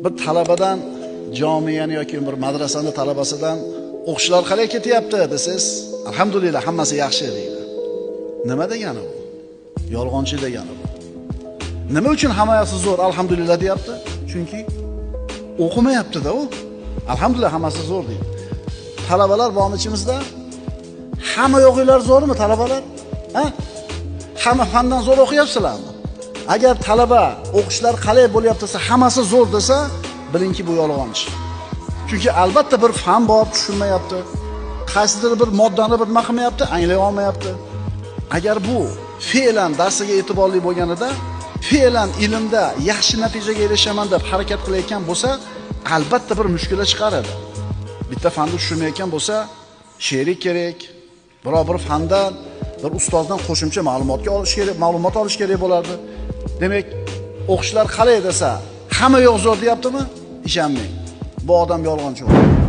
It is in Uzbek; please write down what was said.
Bir talabadan jomiyani yoki bir madrasani talabasidan o'qishlar qalay ketyapti desangiz, alhamdulillah hammasi yaxshi deydi. Nima degani bu? Yolg'onchi degani bu. Nima uchun hammasi zo'r alhamdulillah deyapti? Chunki o'qimayapti-da u. Alhamdulillah hammasi zo'r deydi. Talabalar bormi ichimizda? Hamma yo'qinglar zo'rmi talabalar? Ha? Hamma fandan zo'r o'qiyapsizlarmi? Agar talaba o'qishlar qalay bo'lyapti desa, hammasi zo'r desa, bilingki bu yolg'onchi. Chunki albatta bir fan bor, tushunmayapti. Qaysidir bir moddani bir nima qilmayapti, anglay olmayapti. Agar bu fe'lan darsiga e'tiborli bo'lganida, fe'lan ilmda yaxshi natijaga erishaman deb harakat qilayotgan bo'lsa, albatta bir mushkula chiqaradi. Bitta fanni tushunmayotgan bo'lsa, sherik kerak, biror bir fandan bir ustozdan qo'shimcha ma'lumotga olish kerak, ma'lumot olish kerak bo'lardi. Demak, o'qishlar qalay desa, hamma yo'q zo'r deyaptimi? Ishonmang. Bu odam yolg'onchi bo'ladi.